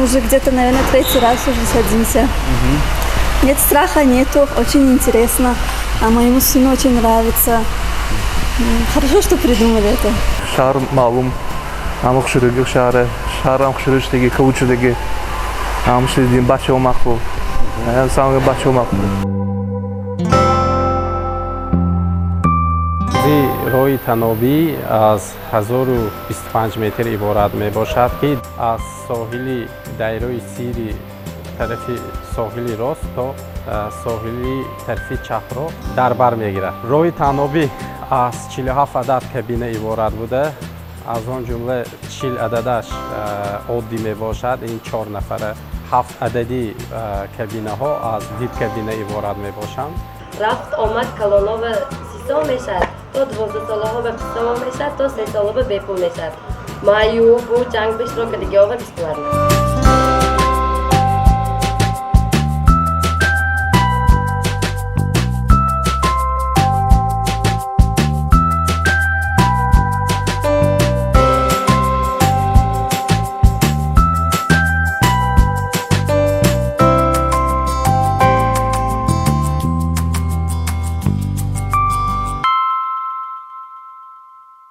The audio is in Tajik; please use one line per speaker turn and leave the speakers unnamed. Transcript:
Мы уже где-то, наверное, третий раз уже садимся. Нет, страха нету, очень интересно. А моему сыну очень нравится. Хорошо, что придумали это.
Шаҳр маълум, ҳама хушрӯги шаҳре, шаҳрам хушрӯ шудагӣ, кабуд шудагӣ, ҳама шудидим, бачаҳо мақбул, самое бачаҳо мақбул.
Роҳи танобӣ аз 1025 метр иборат мебошад, ки аз соҳили дайрои Сири тарафи соҳили рост то соҳили тарафи чапро дар бар мегирад. Роҳи танобӣ аз 47 адад кабина иборат буда, аз он ҷумла 40 ададаш оддӣ мебошад, ин чор нафара, ҳафт адади кабинаҳо аз вип кабина иборат мебошанд.
Рафт омад калонова 30 сом мешавад, то 12 солаҳо ба 20 сомон мешавад, то 3 сола ба бепул мешавад. Маъюбу ҷанг бишро ка дигиова бесплатно.